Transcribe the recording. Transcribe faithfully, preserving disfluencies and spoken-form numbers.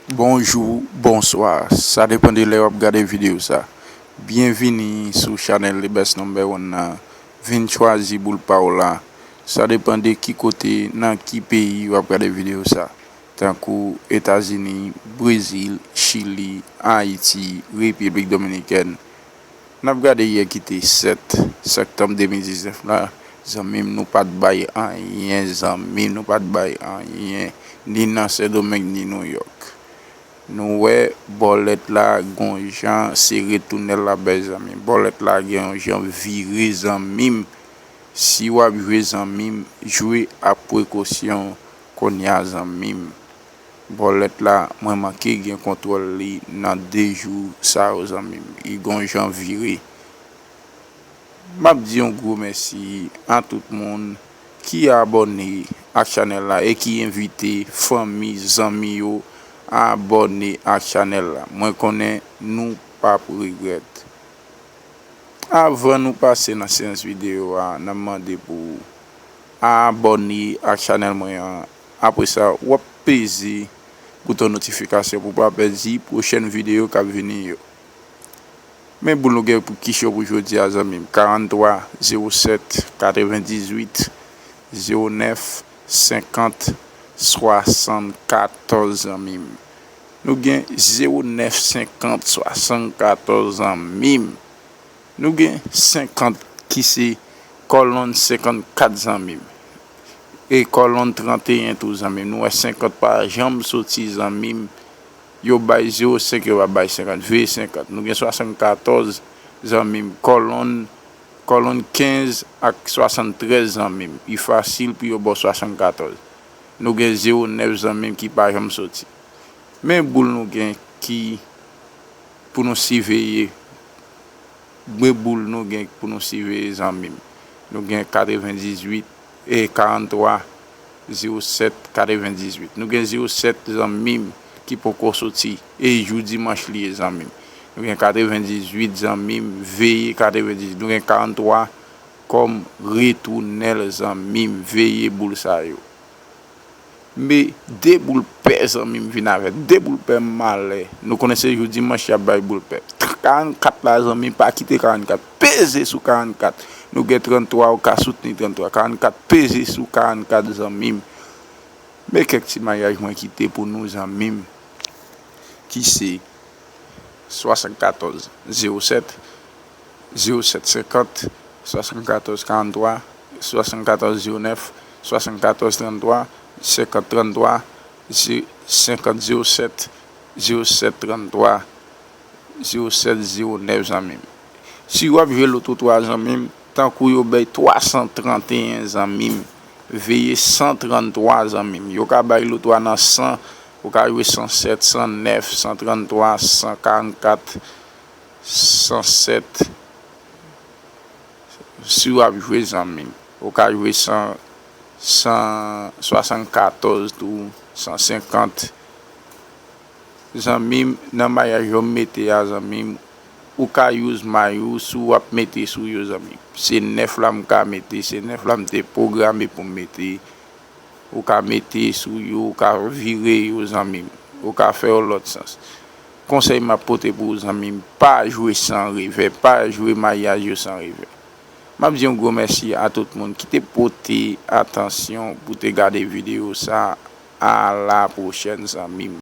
Bonjou, bonswa. Sa depann de lè w ap gade videyo sa. Byenvini sou chanèl The Best Number One nan. Vin chwazi boul pa w la. Sa depann de ki kote, nan ki peyi w ap gade videyo sa. Tankou Etazini, Brezil, Chili, Ayiti, Repiblik Dominikèn. N ap gade yè ki te sèt septanm de mil diznèf la, zanmi m, nou pa t bay anyen, zanmi m, nou pa t bay anyen, ni nan Sendomeng, ni Nouyòk. Nou wè bòlèt la gon jan se retounèl la bay zanmi m. Bòlèt la gen yon jan vire zanmi m. Si w ap jwe zanmi m, jwe ak prekosyon kounye a zanmi m. Bòlèt la, mwen manke gen kontwòl li nan de jou sa yo zanmi m. Li gon jan vire. M ap di yon gwo mèsi a tout moun ki abòne ak chanèl la e ki envite fanmi, zanmi yo abòne ak chanèl la. Mwen konnen nou p ap regrèt. Avan nou pase nan seyans videyo a, n ap mande pou w abòne ak chanèl mwen an. Apre sa, w ap peze bouton notifikasyon pou w pa pèdi pwochèn videyo k ap vini yo. Men boul nou gen pou kicho pou jodi a, zanmi m. Karannntwa, zewo sèt, katrevendizuit, zewo nèf, senkant, swasannkatòz, zanmi m. Nou gen zewo nèf, senkant, swasannkatòz, zanmi m. Nou gen senkant ki se kòlonn senkannkat, zanmi m. E kòlonn tranteyen tou, zanmi m. Nou wè senkant pa janm soti, zanmi m. Yo bay zewo senk, yo pa bay senkant. Veye senkant. Nou gen swasannkatòz, zanmi m. Kòlonn, kòlonn kenz ak swasanntrèz, zanmi m. Li fasil pou yo ba w swasannkatòz. Nou gen zewo nèf, zanmi m, ki pa janm soti. Men boul nou gen ki pou nou siveye. Men boul nou gen pou nou siveye, zanmi m. Nou gen katrevendizuit, e karannntwa, zewo sèt, katrevendizuit. Nou gen zewo sèt, zanmi m, ki poko soti. E jou dimanch li ye, zanmi m. Nou gen katrevendizuit, zanmi m, veye katrevendizuit. Nou gen karannntwa kòm retounèl, zanmi m, veye boul sa yo. Men de boul pè, zanmi m, vin avè de boul pè malè. Nou konnen se jou dimanch y ap bay boul pè. Karannkat la, zanmi m, pa kite karannkat. Peze sou karannkat. Nou gen tranntwa, ou ka soutni tranntwa. Karannkat, peze sou karannkat, zanmi m. Men kèk ti mayaj mwen kite pou nou, zanmi m, ki se swasannkatòz zewo sèt, zewo sèt senkant, swasannkatòz karannntwa, swasannkatòz zewo nèf, swasannkatòz tranntwa, senkant tranntwa, ze-, senkant zewo sèt, zewo sèt tranntwa, zewo sèt zewo nèf, zanmi m. Si w ap jwe loto twa, zanmi m, tankou yo bay twa san tranteyen, zanmi m, veye san tranntwa, zanmi m. Yo ka bay loto a nan san, ou ka jwe san sèt, san nèf, san tranntwa, san karannkat, san sèt. Si w ap jwe, zanmi m, ou ka jwe san, san swasannkatòz tou, san senkant. Zanmi m, nan mayaj yo m mete a, zanmi m, ou ka use may ou si w ap mete sou yo, zanmi m. Se nèf la m ka mete, se nèf la m te pwograme pou m mete. Ou ka mete sou yo, ou ka vire yo, zanmi m. Ou ka fè yo lòt sans. Konsèy m ap pote pou ou, zanmi m, pa jwe san revè, pa jwe mayaj yo san revè. M ap di yon gwo mèsi a tout moun ki te pote atansyon pou te gade videyo sa. A la pwochèn, zanmi m.